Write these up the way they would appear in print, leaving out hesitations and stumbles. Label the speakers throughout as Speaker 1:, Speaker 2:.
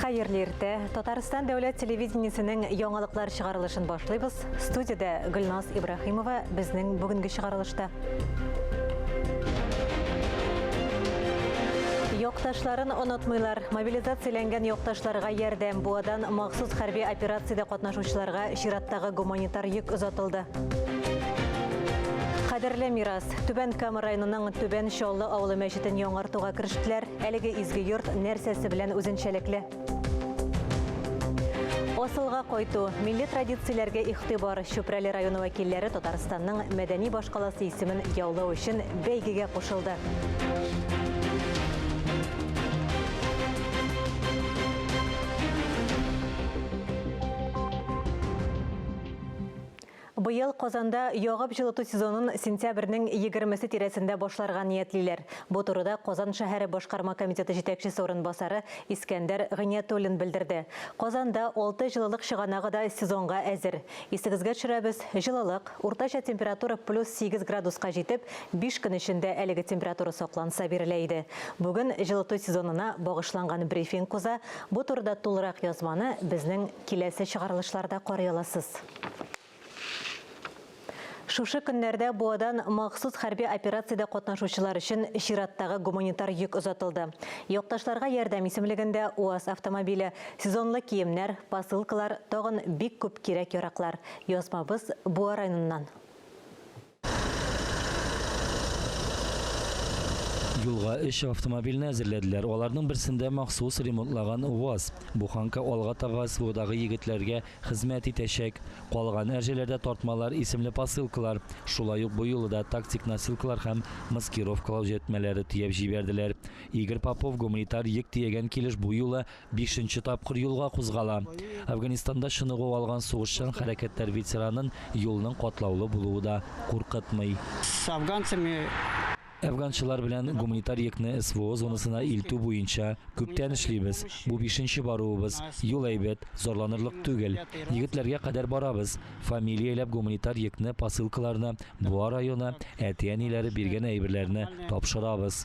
Speaker 1: Хәерле иртә. Татарстан дәүләт телевидениесенең яңалыклар чыгарылышын башлыйбыз. Студиядә Гөлназ Ибраһимова безнең бүгенге чыгарылышта. Якташларын онытмыйлар. Мобилизацияләнгән якташларга ярдәм. Буадан махсус хәрби операциядә катнашучыларга чираттагы гуманитар йөк озатылды. Кадерле мирас. Түбән Кама районының Түбән Чаллы авылы мәчетен яңартуга керештеләр. Әлеге изге йорт нәрсәсе белән үзенчәлекле? Асылга кайту, милли традицияләргә игътибар. Чүпрәле районы вәкилләре Татарстанның мәдәни башкаласы исемен яулау өчен бәйгегә кушылды. Быел Казанда ягып җылыту сезонын сентябрьнең егермесе тирәсендә башларга ниятлиләр. Бу турыда Казан шәһәре башкарма комитеты җитәкчесе урынбасары Искәндәр Гыйниятуллин белдерде. Казанда алты җылылык чыганагы да сезонга әзер. Исегезгә төшерәбез, җылылык, уртача температура плюс 8 градуска җитеп, биш көн эчендә әлеге температура сакланса бирелә иде. Бүген җылыту сезонына багышланган брифинг уза. Бу турыда тулырак язманы безнең киләсе чыгарылышларда карый аласыз. Шушы көннәрдә Буадан махсус хәрби операциядә катнашучылар өчен чираттагы гуманитар йөк озатылды. Якташларга ярдәм исемлегендә УАЗ автомобиле, сезонлы киемнәр, посылкалар, тагын бик күп кирәк-яраклар. Язмабыз Буа районыннан.
Speaker 2: Юлга өч автомобильне әзерләделәр. Аларның берсендә махсус ремонтлаган УАЗ. Буханка алга таба СВОдагы егетләргә хезмәт итәчәк. Калган әрҗәләрдә тартмалар, исемле посылкалар. Шулай ук бу юлы да тактик носилкалар һәм маскировкалау җәтмәләре төяп җибәрделәр. Игорь Попов гуманитар йөк төягән килеш бу юлы Бишенче тапкыр юлга кузгала. Әфганстанда чыныгу алган сугышчан хәрәкәтләр ветеранын юлның катлаулы булуы да куркытмый.
Speaker 3: С афганцами.
Speaker 2: Әфганчылар белән гуманитар йөкне СВО зонасына илтү буенча күптән эшлибез. Бу бишенче баруыбыз. Юл әйбәт, зарланырлык түгел. Егетләргә кадәр барабыз. Фамилияләп гуманитар йөкне, посылкаларны, Буа районы әти-әниләре биргән әйберләрне тапшырабыз.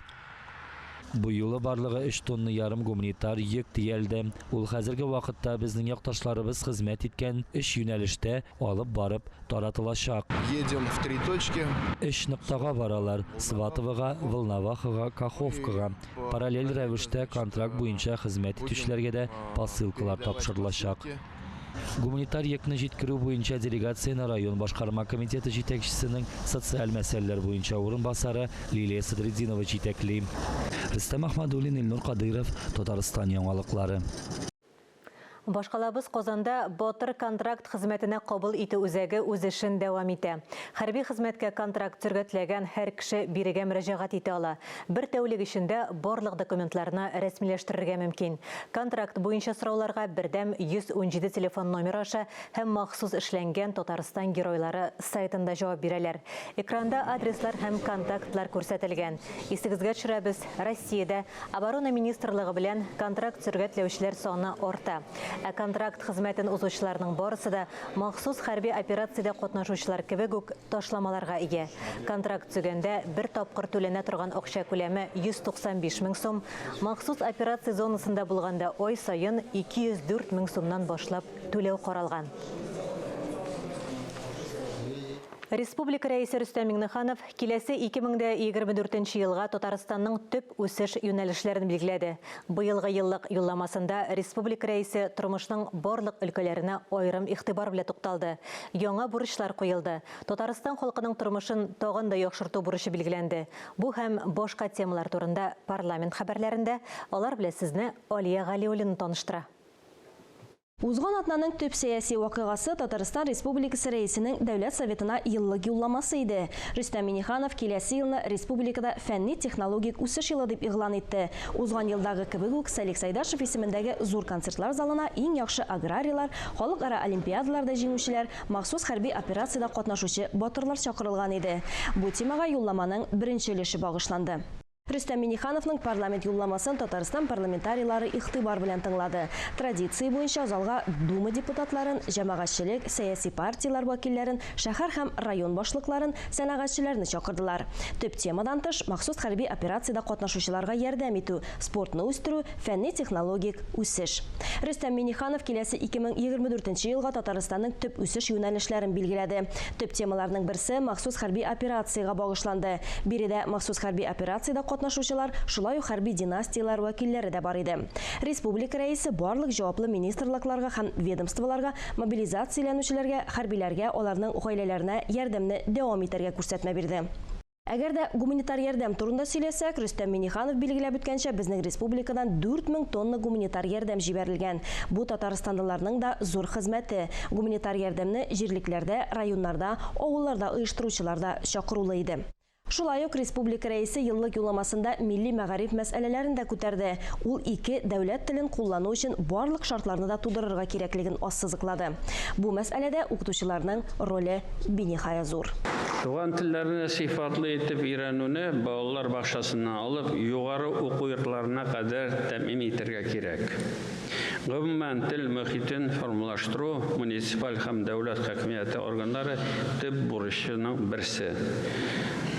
Speaker 2: Бу юлы барлыгы өч тонна ярым гуманитар йөк төялде. Ул хәзерге вакытта безнең якташларыбыз хезмәт иткән өч юнәлештә алып барып таратылачак.
Speaker 4: Едем в три точки.
Speaker 2: Өч ноктага баралар, Сватовога, Волновахага, Каховкага. Параллель рәвештә контракт буенча хезмәт итүчеләргә дә посылкалар тапшырылачак. Гуманитар йөкне җиткерү буенча делегацияне район башкарма комитеты җитәкчесенең социаль мәсьәләләр буенча урынбасары Лилия Садретдинова җитәкли. Рөстәм Әхмәдуллин, Илнур Кадыйров, Татарстан яңалыклары.
Speaker 1: Башкалабыз Казанда Батыр контракт хезмәтенә кабул итү үзәге үз эшен дәвам итә. Хәрби хезмәткә контракт сөргәтләгән һәр кеше бирегә мөрәҗәгать итә ала. Бер тәүлек эчендә барлык документларны рәсмиләштерергә мөмкин. Контракт буенча сорауларга бердәм 117 телефон номеры аша һәм махсус эшләнгән Татарстан геройлары сайтында җавап бирәләр. Экранда адреслар һәм контактлар күрсәтелгән. Исегезгә төшерәбез, Россиядә Оборона министрлыгы белән контракт сөргәтләүчеләр саны арта. Ә контракт хезмәтен узучыларның барысы да махсус хәрби операциядә катнашучылар кебек үк ташламаларга ия. Контракт төзегәндә бер тапкыр түләнә торган акча күләме 195 мең сум, махсус операция зонасында булганда ай саен 204 мең сумнан башлап түләү каралган. Республика Рәисе Рөстәм Миңнеханов киләсе 2024 нче елга Татарстанның төп үсеш юнәлешләрен билгеләде. Быелгы еллык юлламасында республика Рәисе тормышның барлык өлкәләренә аерым игътибар белән тукталды. Яңа бурычлар куелды. Татарстан халкының тормышын тагын да яхшырту бурычы билгеләнде. Бу һәм башка темалар турында парламент хәбәрләрендә, алар белән сезне Алия Галиуллина таныштыра.
Speaker 5: Узган атнаның төп сәяси вакыйгасы Татарстан Республикасы Рәисенең Дәүләт Советына еллык юлламасы иде. Рөстәм Миңнеханов киләсе елны республикада фәнни-технологик үсеш елы дип игълан итте. Узган елдагы кебек үк Салих Сайдашев исемендәге Зур концертлар залына иң яхшы аграрийлар, халыкара олимпиадаларда җиңүчеләр, махсус хәрби операциядә катнашучы батырлар чакырылган иде. Бу темага юлламаның беренче өлеше багышланды. Рөстәм Миңнехановның парламент юлламасын Татарстан парламентарийлары игътибар белән тыңлады. Традиция буенча залга Дума депутатларын, җәмәгатьчелек, сәяси партияләр вәкилләрен, шәһәр һәм район башлыкларын, сәнәгатьчеләрне чакырдылар. Төп темадан тыш, махсус хәрби операциядә катнашучыларга ярдәм итү, спортны үстерү, фәнни-технологик үсеш. Рөстәм Миңнеханов киләсе 2024 нче елга Татарстанның төп үсеш юнәлешләрен билгеләде. Төп темаларның берсе махсус хәрби операциягә багышланды. Биредә махсус хәрби операциядә катнашучылар, шулай ук хәрби династияләр вәкилләре дә бар иде. Республика Рәисе барлык җаваплы министрлыкларга һәм ведомстволарга мобилизацияләнүчеләргә, хәрбиләргә, аларның гаиләләренә ярдәмне дәвам итәргә күрсәтмә бирде. Әгәр дә гуманитар ярдәм турында сөйләсәк, Рөстәм Миңнеханов билгеләп үткәнчә, безнең республикадан 4000 тонна гуманитар ярдәм җибәрелгән. Бу татарстанлыларның да зур хезмәте. Гуманитар ярдәмне җирлекләрдә, районнарда, авылларда оештыручылар да чакырулы иде. Шулай ук республика Рәисе еллык юлламасында милли мәгариф мәсьәләләрен дә күтәрде. Ул ике дәүләт телен куллану өчен барлык шартларны да тудырырга кирәклеген ассызыклады. Бу мәсьәләдә укытучыларның роле биниһая зур.
Speaker 3: Туган телләрне сыйфатлы итеп өйрәнүне балалар бакчасыннан алып югары уку йортларына кадәр тәэмин итәргә кирәк. Гомумән, тел мохитен формалаштыру, муниципаль һәм дәүләт хакимияте органнары төп бурычының берсе.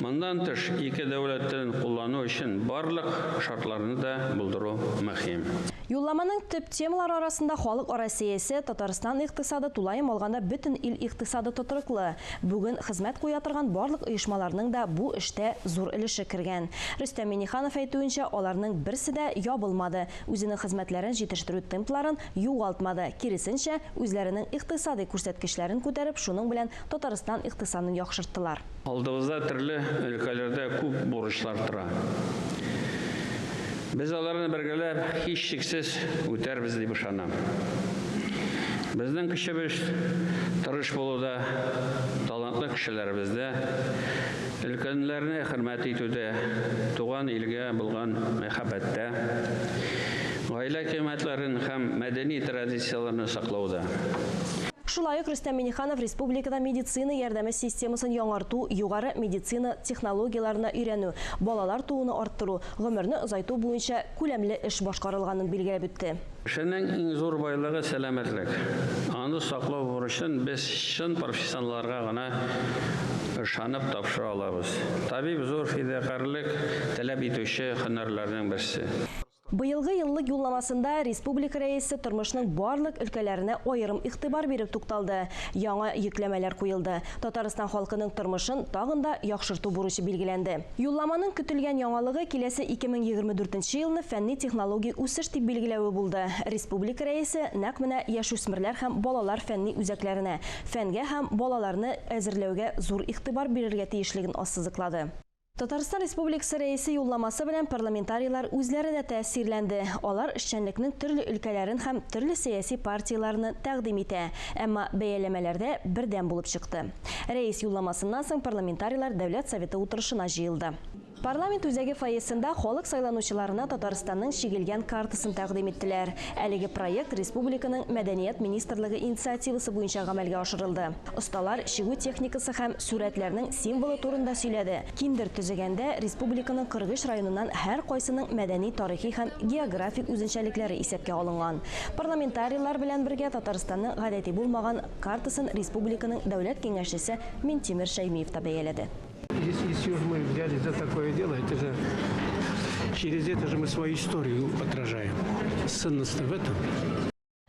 Speaker 3: Моннан тыш, ике дәүләт телен куллану өчен барлык шартларны да булдыру мөһим.
Speaker 5: Юлламаның төп темалары арасында халыкара сәясәт, Татарстан икътисады, тулаем алганда бөтен ил икътисады тотрыклы. Бүген хезмәт куя торган барлык оешмаларның да бу эштә зур өлеше кергән. Рөстәм Миңнеханов әйтүенчә, аларның берсе дә ябылмады, үзенең хезмәтләрен җитештерү темпларын югалтмады, киресенчә, үзләренең икътисадый күрсәткечләрен күтәреп, шуның белән Татарстан икътисадын яхшырттылар.
Speaker 3: Алдыбызда төрле өлкәләрдә күп бурычлар тора. Без аларны бергәләп, һичшиксез үтәрбез дип ышанам. Безнең көчебез тырыш булуда, талантлы кешеләребездә, өлкәннәрне хөрмәт итүдә, туган илгә булган мәхәббәттә, гаилә кыйммәтләрен һәм мәдәни традицияләрне саклауда.
Speaker 5: Шулай ук Рөстәм Миңнеханов республикада медицина ярдәме системасын яңарту, югары медицина технологияләренә өйрәнү, балалар тууны арттыру, гомерне озайту буенча күләмле эш башкарылганын билгеләп үтте.
Speaker 3: Кешенең иң зур байлыгы, сәламәтлек. Аны саклау бурычын без чын профессионалларга гына ышанып тапшыра алабыз. Табиб, зур фидакарьлек таләп итүче һөнәрләрнең берсе.
Speaker 5: Быелгы еллык юлламасында республика Рәисе тормышның барлык өлкәләренә аерым игътибар биреп тукталды, яңа йөкләмәләр куелды, Татарстан халкының тормышын тагын да яхшырту бурычы билгеләнде. Юлламаның көтелгән яңалыгы киләсе 2024 нче елны фәнни-технологик үсеш дип билгеләве булды. Республика Рәисе нәкъ менә яшүсмерләр һәм балалар фәнни үзәкләренә, фәнгә һәм балаларны әзерләүгә зур игътибар бирергә тиешлеген ассызыклады. Татарстан Республикасы Рәисе юлламасы белән парламентарийлар үзләре дә тәэсирләнде. Алар эшчәнлекнең төрле өлкәләрен һәм төрле сәяси партияләрне тәкъдим итә, әмма бәяләмәләрдә бердәм булып чыкты. Рәис юлламасыннан соң парламентарийлар Дәүләт Советы утырышына җыелды. Парламент үзәге фойесында халык сайланучыларына Татарстанның чигелгән картасын тәкъдим иттеләр. Әлеге проект республиканың Мәдәният министрлыгы инициативасы буенча гамәлгә ашырылды. Осталар чигү техникасы һәм сурәтләрнең символы турында сөйләде. Киндер төзегәндә республиканың 43 районыннан һәркайсының мәдәни-тарихи һәм географик үзенчәлекләре исәпкә алынган. Парламентарийлар белән бергә Татарстанның гадәти булмаган картасын республиканың Дәүләт Киңәшчесе Минтимер Шәймиев та бәяләде.
Speaker 4: Если уж мы взялись за такое дело, это же через это же мы свою историю отражаем. Ценность в этом.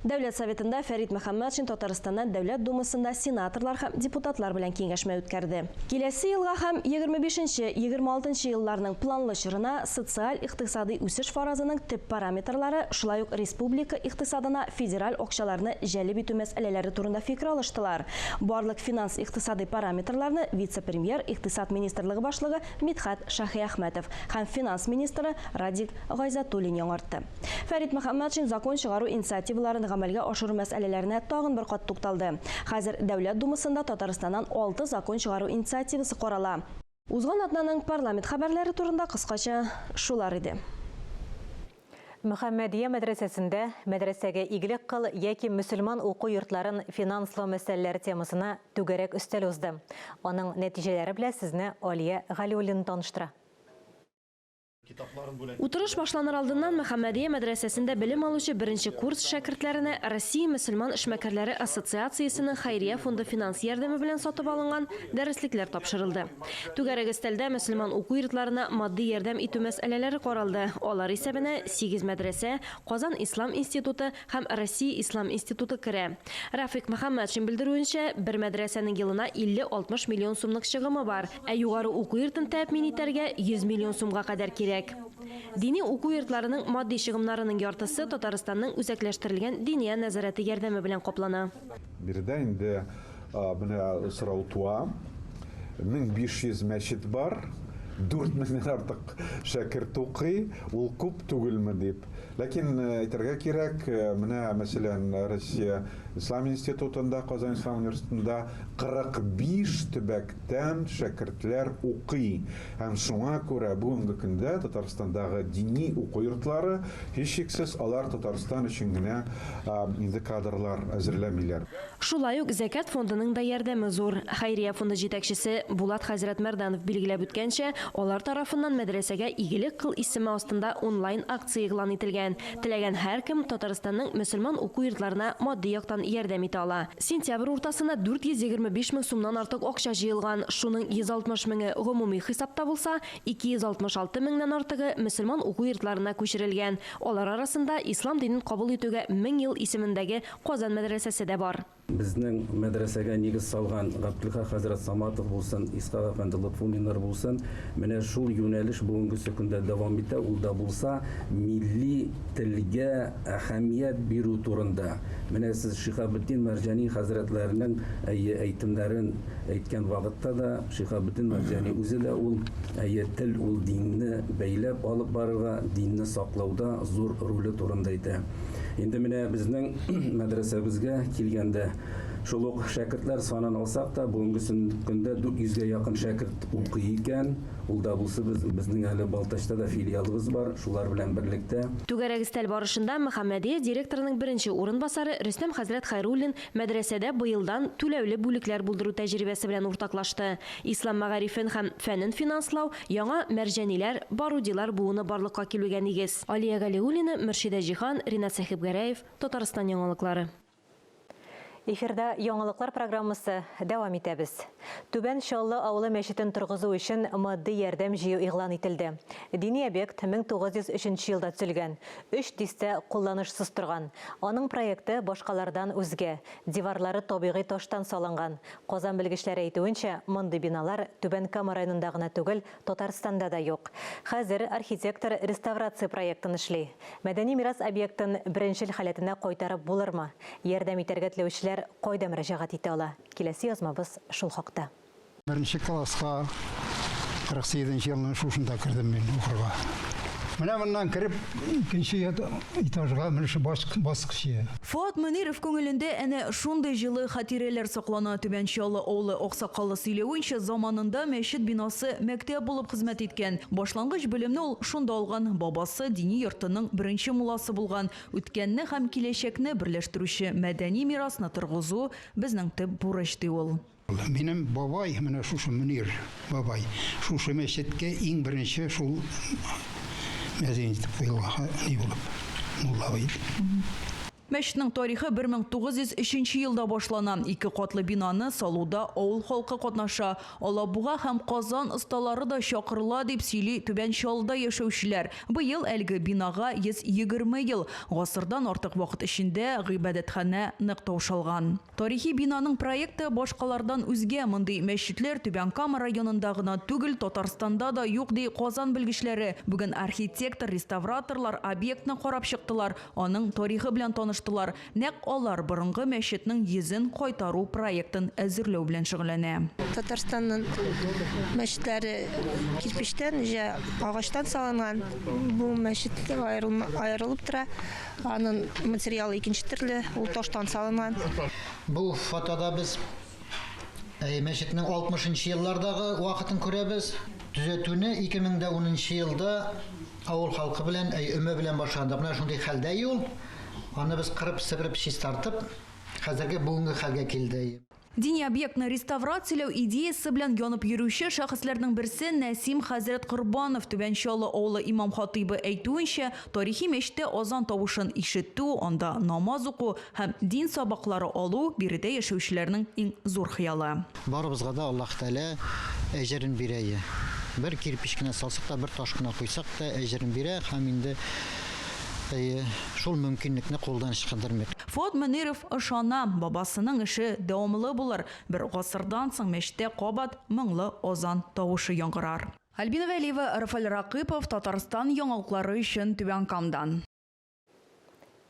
Speaker 5: Дәүләт Советында Фәрит Мөхәммәтшин Татарстаннан Дәүләт Думасында сенаторлар һәм депутатлар белән киңәшмә үткәрде. Киләсе елга һәм 25 нче, 26 нчы елларның планлы чорына социаль-икътисадый үсеш фаразының төп параметрлары, шулай ук республика икътисадына федераль акчаларны җәлеп итү мәсьәләләре турында фикер алыштылар. Барлык финанс-икътисадый параметрларны вице-премьер, Икътисад министрлыгы башлыгы Мидхәт Шаһиәхмәтов һәм финанс министры Радик Гайзатуллин яңартты. Фәрит Мөхәммәтшин закон чыгару инициативаларын гамәлгә ашыру мәсьәләләренә тагын бер кат тукталды. Хәзер Дәүләт Думасында Татарстаннан алты закон чыгару инициативасы карала. Узган атнаның парламент хәбәрләре турында кыскача шулар иде.
Speaker 1: Мөхәммәдия мәдрәсәсендә Мәдрәсәгә игелек кыл яки мөселман уку йортларын финанслау мәсьәләләре темасына түгәрәк өстәл узды. Аның нәтиҗәләре белән сезне Алия Галиуллина таныштыра.
Speaker 5: Утырыш башланыр алдыннан Мөхәммәдия мәдрәсәсендә белем алучы беренче курс шәкертләренә Россия мөселман эшмәкәрләре ассоциациясенең хәйрия фонды финанс ярдәме белән сатып алынган дәреслекләр тапшырылды. Түгәрәк өстәлдә мөселман уку йортларына матди ярдәм итү мәсьәләләре каралды. Алар исәбенә 8 мәдрәсә, Казан ислам институты һәм Россия ислам институты керә. Рафик Мөхәммәтшин белдерүенчә, бер мәдрәсәнең елына 50-60 миллион сумлык чыгымы бар. Ә югары уку йортын тәэмин итәргә 100 миллион сумга кадәр кирәк. Дини уку йортларының матди чыгымнарының яртысы Татарстанның үзәкләштерелгән диния нәзарәте ярдәме белән каплана.
Speaker 6: Биредә инде менә сорау туа. 1500 мәчет бар, 4000 артык шәкерт укый, ул күп түгелме дип. Ләкин әйтергә кирәк, менә мәсәлән, Россия Ислам институтында, Казан Ислам университетында 45 төбәктән шәкертләр укый. Һәм шуңа күрә бүгенге көндә Татарстандагы дини уку йортлары, һичшиксез, алар Татарстан өчен генә инде кадрлар әзерләмиләр.
Speaker 5: Шулай ук Зәкят фондының да ярдәме зур. Хәйрия фонды җитәкчесе Булат хәзрәт Мәрданов билгеләп үткәнчә, алар тарафыннан мәдрәсәгә игелек кыл исеме астында онлайн акция игълан ителгән. Теләгән һәркем Татарстанның мөселман уку йортларына матди яктан ярдәм итә ала. Сентябрь уртасына 425 мең сумнан артык акча җыелган. Шуның 160 меңе гомуми хисапта булса, 266 меңнән артыгы мөселман уку йортларына күчерелгән. Алар арасында ислам динен кабул итүгә 1000 ел исемендәге Казан мәдрәсәсе дә бар.
Speaker 7: Безнең мәдрәсәгә нигез салган Габделхак хәзрәт Саматов булсын, Исхак әфәнде Лотфуллиннар булсын, менә шул юнәлеш бүгенгесе көндә дәвам итә, ул да булса милли телгә әһәмият бирү турында. Менә сез Шиһабетдин Мәрҗани хәзрәтләренең әйе әйтемнәрен әйткән вакытта да Шиһабетдин Мәрҗани үзе дә ул әйе тел ул динне бәйләп алып барырга, динне саклауда зур роле турында әйтә. Инде менә безнең мәдрәсәбезгә килгәндә, шул ук шәкертләр санын алсак та, бүгенге көндә 400гә якын шәкерт укый икән. Ул да булса безнең әле Балтачта да филиалыбыз бар, шулар белән берлектә.
Speaker 5: Түгәрәк өстәл барышында Мөхәммәдия директорының беренче урынбасары Рөстәм хәзрәт Хәйруллин мәдрәсәдә быелдан түләүле бүлекләр булдыру тәҗрибәсе белән уртаклашты. Ислам мәгарифен һәм фәнен финанслау яңа мәрҗаниләр, барудилар буыны барлыкка килүгә нигез. Алия Галиуллина, Мөршидә Җиһан, Ринат Сәхибгәрәев, Татарстан яңалыклары.
Speaker 1: Эфирда яңалыклар программасы дәвам итәбез. Түбән Чаллы авылы мәчетен торгызу өчен матди ярдәм җыю игълан ителде. Дини объект 1903 елда төзелгән. 3 дистә кулланышсыз торган. Аның проекты башкалардан үзгә. Диварлары табигый таштан салынган. Казан белгечләре әйтүенчә, мондый биналар Түбән Кама районында гына түгел, Татарстанда да юк. Хәзер архитектор реставрация проектын эшли. Мәдәни мирас объектын беренчел халәтенә кайтарып булырмы? Ярдәм итәргә теләүчеләр кайда мөрәҗәгать итә ала? Киләсе язмабыз шул хакта.
Speaker 8: Беренче класска 48 елны шушында кердем мин укырга. Менә моннан кереп икенче этажга менә баскычы.
Speaker 9: Фуат Мөниров күңелендә әнә шундый җылы хатирәләр саклана. Түбән Чаллы авылы аксакалы сөйләвенчә, заманында мәчет бинасы мәктәп булып хезмәт иткән. Башлангыч белемне ул шунда алган. Бабасы дини йортының беренче мулласы булган. Үткәнне һәм киләчәкне берләштерүче мәдәни мирасны торгызу безнең төп бурыч, ди ул.
Speaker 8: Минем бабай, менә шушы Мөнир бабай, шушы мәчеткә иң беренче шул мәзин итеп куелган, ни булып, мулла бит.
Speaker 9: Мәчетнең тарихы 1903 елда башлана. Ике катлы бинаны салуда авыл халкы катнаша. Алабуга һәм Казан осталары да чакырыла дип сөйли Түбән Чаллыда яшәүчеләр. Быел әлеге бинага 120 ел, гасырдан артык вакыт эчендә гыйбадәтханә нык таушалган. Тарихи бинаның проекты башкалардан үзгә. Мондый мәчетләр Түбән Кама районында гына түгел, Татарстанда да юк, ди Казан белгечләре. Бүген архитектор, реставраторлар объектны карап чыктылар, аның тарихы белән таныштылар. Нәкъ алар борынгы мәчетнең йөзен кайтару проектын әзерләү белән шөгыльләнә.
Speaker 10: Татарстанның мәчетләре кирпичтән, җә агачтан салынган. Бу мәчет аерылып тора. Аның материалы икенче төрле, ул таштан салынган.
Speaker 11: Бу фотода без мәчетнең 60 еллардагы вакытын күрәбез. Төзәтүне 2010 елда авыл халкы белән, өмә белән башландык. Менә шундый хәлдә юл. Аны без кырып, себереп, чистартып, хәзерге бүгенге хәлгә килде.
Speaker 9: Дини объектны реставрацияләү идеясе белән янып йөрүче шәхесләрнең берсе Нәсим хәзрәт Корбанов. Түбән Чаллы авылы имам-хатыйбы әйтүенчә, тарихи мәчеттә азан тавышын ишетү, анда намаз уку һәм дин сабаклары алу, биредә яшәүчеләрнең иң зур хыялы.
Speaker 11: Барыбызга да Аллаһ Тәгалә әҗерен бирә. Бер кирпеч кенә салсак та, бер таш кына куйсак та әҗерен бирә һәм инде әйе, шул мөмкинлекне кулдан ычкындырмыйк.
Speaker 9: Фоат Мөниров ышана, бабасының эше дәвамлы булыр, бер гасырдан соң мәчеттә кабат моңлы азан тавышы яңгырар. Альбина Вәлиева, Рафаль Ракыпов, Татарстан яңалыклары өчен Түбән Камадан.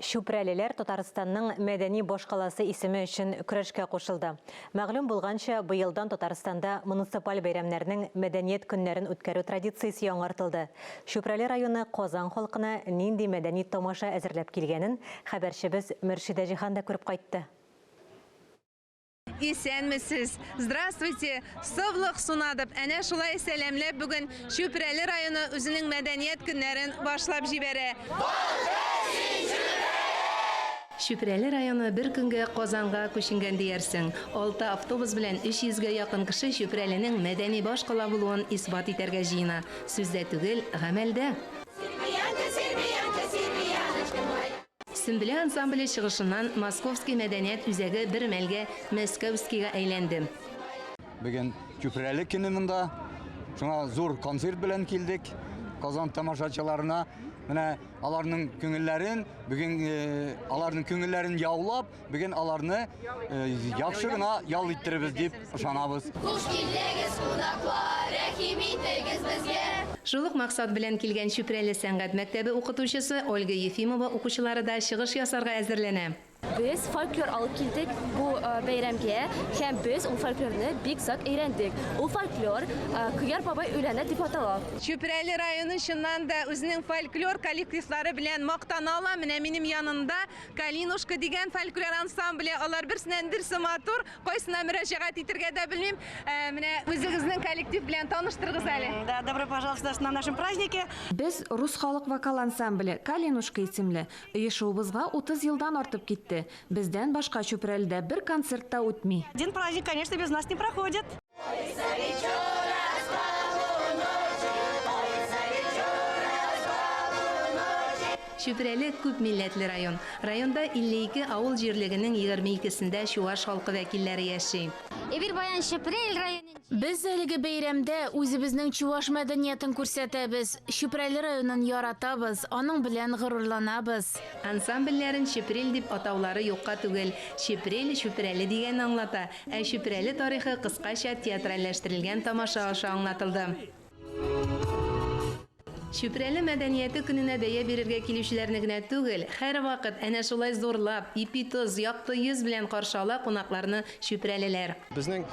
Speaker 1: Чүпрәлеләр Татарстанның мәдәни башкаласы исеме өчен көрәшкә кушылды. Мәгълүм булганча, быелдан Татарстанда муниципаль бәйрәмнәрнең мәдәният көннәрен үткәрү традициясе яңартылды. Чүпрәле районы Казан халкына нинди мәдәни тамаша әзерләп килгәнен хәбәрчебез Мөршидә Җиһан да күреп кайтты.
Speaker 12: Исәнмесез! Здравствуйте! Сывлык сунадып, әнә шулай сәламләп бүген Чүпрәле районы үзенең мәдәният көннәрен башлап җибәрә.
Speaker 13: Чүпрәле районы бер көнгә Казанга күченгән диярсең. Алты автобус белән 300 гә якын кеше Чүпрәленең мәдәни башкала булуын исбат итәргә җыена. Сүздә түгел, гамәлдә. Сөмбелә ансамбле чыгышыннан Московский мәдәният үзәге бер мәлгә Мәскәүскийга әйләнде.
Speaker 14: Бүген Чүпрәле көне монда. Шуңа зур концерт белән килдек Казан тамашачыларына. Менә аларның күңелләрен, бүген аларның күңелләрен яулап, бүген аларны яхшы гына ял иттеребез дип ышанабыз.
Speaker 15: Хуш килдегез, кунаклар, рәхим итегез безгә.
Speaker 13: Шул ук максат белән килгән Чүпрәле сәнгать мәктәбе укытучысы Ольга Ефимова укучылары да чыгыш ясарга әзерләнә.
Speaker 16: Без фольклор алып килдек бу бәйрәмгә һәм без ул фольклорны бик зак өйрәндек. Ул фольклор Көяр бабай өйләнә дип атала.
Speaker 12: Чүпрәле районы чыннан да үзенең фольклор коллективлары белән мактана ала. Менә минем янымда Калинушка дигән фольклор ансамбле, алар берсеннән берсе матур, кайсына мөрәҗәгать итергә дә белмим. Ә, менә үзегезнең коллектив белән таныштырыгыз әле.
Speaker 17: Да, добро пожаловать на нашем празднике.
Speaker 18: Без рус халык вокал ансамбле Калинушка исемле. Оешуыбызга 30 елдан артып китте. Бездән башка Чүпрәледә бер концерт та үтми.
Speaker 17: Один праздник, конечно, без нас не проходит.
Speaker 13: Чүпрәле күп милләтле район. Районда 52 авыл җирлегенең 22сендә чуаш халкы вәкилләре яши.
Speaker 15: Эпир паян Ҫӗпрел районӗнче.
Speaker 19: Без әлеге бәйрәмдә үзебезнең чуаш мәдәниятен күрсәтәбез. Чүпрәле районын яратабыз, аның белән горурланабыз.
Speaker 13: Ансамбльләрен Чепрел дип атаулары юкка түгел. Чепрел Чүпрәле дигәнне аңлата. Ә Чүпрәле тарихы кыскача театральләштерелгән тамаша аша аңлатылды. Чүпрәле мәдәнияте көненә бәя бирергә килүчеләрне генә түгел, һәрвакыт әнә шулай зурлап, ипи-тоз, якты йөз белән каршы ала кунакларны чүпрәлеләр.
Speaker 20: Безнең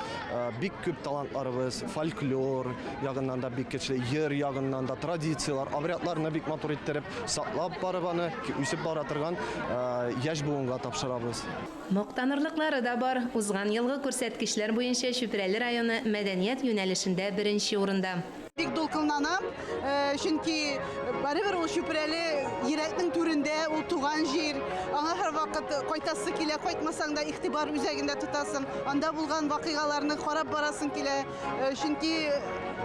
Speaker 20: бик күп талантларыбыз, фольклор ягыннан да бик көчле, йыр ягыннан да, традицияләр, обрядларны бик матур иттереп саклап барып аны үсеп бара торган яшь буынга тапшырабыз.
Speaker 13: Мактанырлыклары да бар. Узган елгы күрсәткечләр буенча Чүпрәле районы мәдәният юнәлешендә беренче урында.
Speaker 21: Бик дулкынланам, чөнки барыбер ул Чүпрәле йөрәкнең түрендә, ул туган җир. Аңа һәрвакыт кайтасы килә, кайтмасаң да игътибар үзәгендә тотасың. Анда булган вакыйгаларны карап барасың килә. Чөнки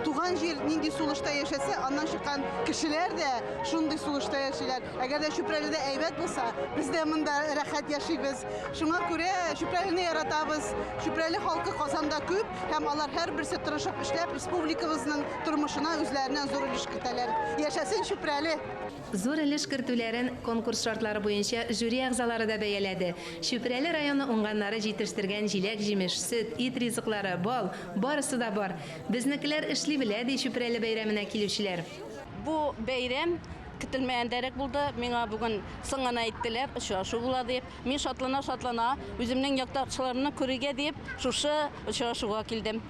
Speaker 21: туган җир нинди сулышта яшәсә, аннан чыккан кешеләр дә шундый сулышта яшиләр. Әгәр дә Чүпрәледә әйбәт булса, без дә монда рәхәт яшибез. Шуңа күрә Чүпрәлене яратабыз. Чүпрәле халкы Казанда күп һәм алар һәрберсе тырышып эшләп, республикабызның тормышына үзләреннән зур өлеш кертәләр. Яшәсен Чүпрәле!
Speaker 13: Зур өлеш кертүләрен конкурс шартлары буенча жюри әгъзалары да бәяләде. Чүпрәле районы уңганнары җитештергән җиләк-җимеш, сөт, ит ризыклары, бал, барысы да бар. Безнекеләр эшли белә, ди Чүпрәле бәйрәменә килүчеләр.
Speaker 22: Бу бәйрәм көтелмәгәндәрәк булды. Миңа бүген соң гына әйттеләр, очрашу була дип. Мин шатлана-шатлана, үземнең якташларымны күрергә дип, шушы очрашуга килдем.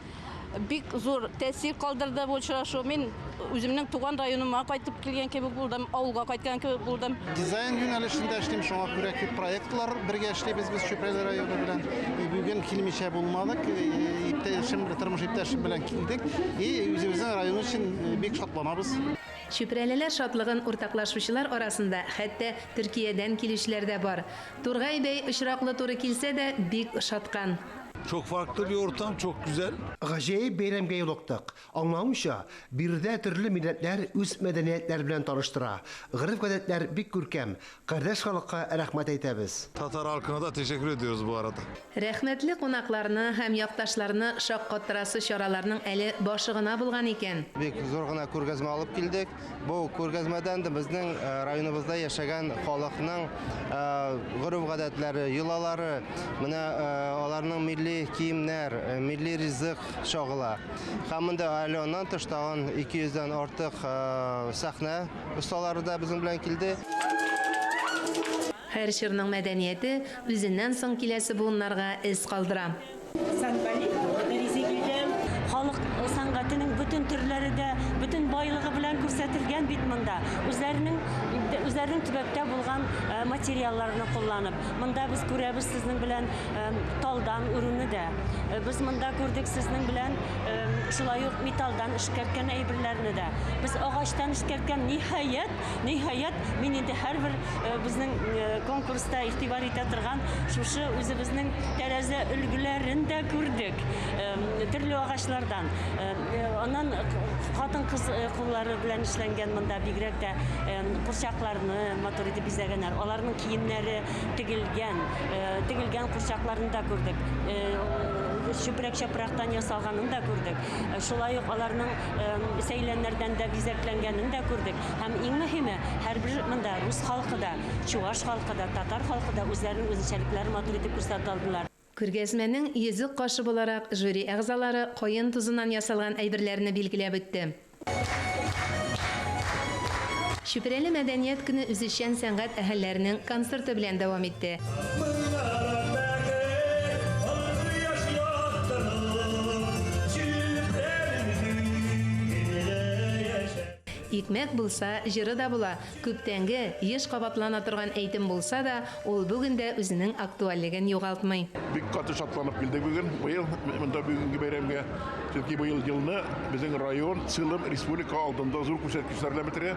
Speaker 22: Бик зур тәэсир калдырды бу очрашу. Мин үземнең туган районыма кайтып килгән кебек булдым, авылга кайткан кебек булдым.
Speaker 23: Дизайн юнәлешендә эшлим, шуңа күрә күп проектлар бергә эшлибез без Чүпрәле районы белән. И бүген килмичә булмадык, иптәшем, тормыш иптәшем белән килдек. И үзебезнең район өчен бик шатланабыз.
Speaker 13: Чүпрәлеләр шатлыгын уртаклашучылар арасында хәтта Төркиядән килүчеләр дә бар. Тургай бәй очраклы туры килсә дә, бик ошаткан.
Speaker 2: Çok farklı bir ortam, çok güzel.
Speaker 3: Гаҗәеп бәйрәмгә юлыктык. Аңлавымча, биредә төрле милләтләр үз мәдәниятләре белән таныштыра. Гореф-гадәтләр бик күркәм. Кардәш халыкка рәхмәт әйтәбез.
Speaker 2: Tatar halkına da teşekkür ediyoruz bu arada.
Speaker 13: Рәхмәтле кунакларны һәм якташларны шаккаттырасы чараларның әле башы гына булган икән.
Speaker 4: Бик зур гына күргәзмә алып килдек. Бу күргәзмәдән дә безнең районыбызда яшәгән халыкның гореф-гадәтләре, йолалары, менә аларның милли киемнәр, милли ризык чагыла. Һәм монда әле аннан тыш тагын 200 дән артык сәхнә осталары да безнең белән килде.
Speaker 13: Һәр чорның мәдәнияте үзеннән соң киләсе буыннарга эз калдыра.
Speaker 24: Халык сәнгатенең бөтен төрләре дә, бөтен байлыгы белән күрсәтелгән бит монда. Үзләренең үзләренең төбәктә булган э, материалларны кулланып. Монда без күрәбез сезнең белән э, талдан үрүне дә. Э, без монда күрдек сезнең белән шулай ук металлдан эшкәрткән әйберләрне дә. Без агачтан эшкәрткән ниһаять, ниһаять, мин инде һәрбер безнең конкурста игътибар итә торган шушы үзебезнең тәрәзә өлгеләрен дә күрдек. Төрле агачлардан. Аннан хатын-кыз куллары белән эшләнгән монда бигрәк тә курчакларны матур итеп бизәгәннәр. Аларның киемнәре тегелгән, тегелгән курчакларны да күрдек. Чүпрәк-чапрактан ясалганын да күрдек. Шулай ук аларның сәйләннәрдән дә бизәкләнгәнен дә күрдек. Һәм иң мөһиме, һәрбер монда рус халкы да, чуваш халкы да, татар халкы да үзләренең үзенчәлекләрен матур итеп күрсәтә алдылар.
Speaker 13: Күргәзмәнең йөзек кашы буларак жюри әгъзалары каен тузыннан ясалган әйберләрне билгеләп үтте. Чүпрәле мәдәният көне үзешчән сәнгать әһелләренең концерты белән дәвам итте. Икмәк булса, җыры да була. Күптәнге, еш кабатлана торган әйтем булса да, ул бүген дә үзенең актуальлеген югалтмый.
Speaker 25: Бик каты шатланып килдек бүген, быел монда бүгенге бәйрәмгә. Чөнки быел елны безнең район целым республика алдында зур күрсәткечләр белән бетерә.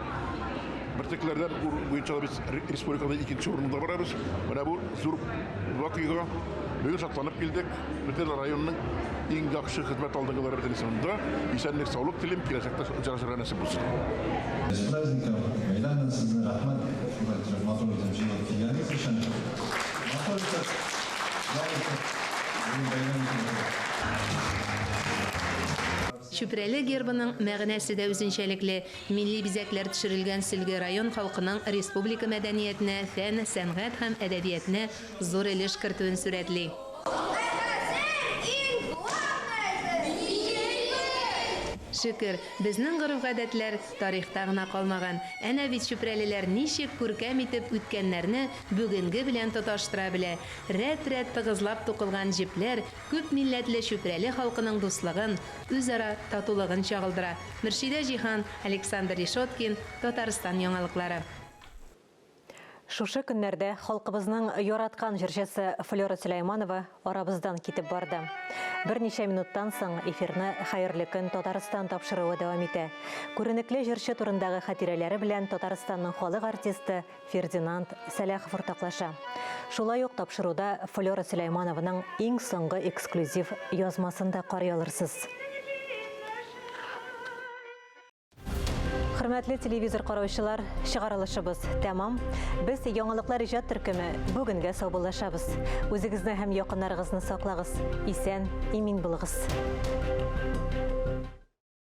Speaker 25: Бөртекләрдән буенча без республикада икенче урында барабыз. Менә бу зур вакыйга. Бүген шатланып килдек. Бөтен районның иң яхшы хезмәт алдынгылары бөтенесе монда. Исәнлек, саулык телим, киләчәктә очрашырга насыйп булсын.
Speaker 26: С праздником, бәйрәм белән сезне, рәхмәт, шулай итеп матур итеп җыелып килгәнегез өчен. Матур итеп, ял итеп, бүген бәйрәм итеп.
Speaker 13: Чүпрәле гербының мәгънәсе дә үзенчәлекле. Милли бизәкләр төшерелгән сөлге район халкының республика мәдәниятенә, фән, сәнгать һәм әдәбиятенә зур өлеш кертүен сурәтли. Шөкер, безнең гореф-гадәтләр тарихта гына калмаган. Әнә бит чүпрәлеләр ничек күркәм итеп үткәннәрне бүгенге белән тоташтыра белә. Рәт-рәт тыгызлап тукылган җепләр күп милләтле Чүпрәле халкының дуслыгын, үзара татулыгын чагылдыра. Мөршидә Җиһан, Александр Решеткин, Татарстан яңалыклары.
Speaker 1: Шушы көннәрдә халкыбызның яраткан җырчысы Флера Сөләйманова арабыздан китеп барды. Берничә минуттан соң эфирны Хәерле көн Татарстан тапшыруы дәвам итә. Күренекле җырчы турындагы хатирәләре белән Татарстанның халык артисты Фердинанд Сәләхов уртаклаша. Шулай ук тапшыруда Флера Сөләйманованың иң соңгы эксклюзив язмасын да карый алырсыз. Хөрмәтле телевизор караучылар, чыгарылышыбыз тәмам. Без яңалыклар иҗат төркеме бүгенгә саубуллашабыз. Үзегезне һәм якыннарыгызны саклагыз. Исән, имин булыгыз.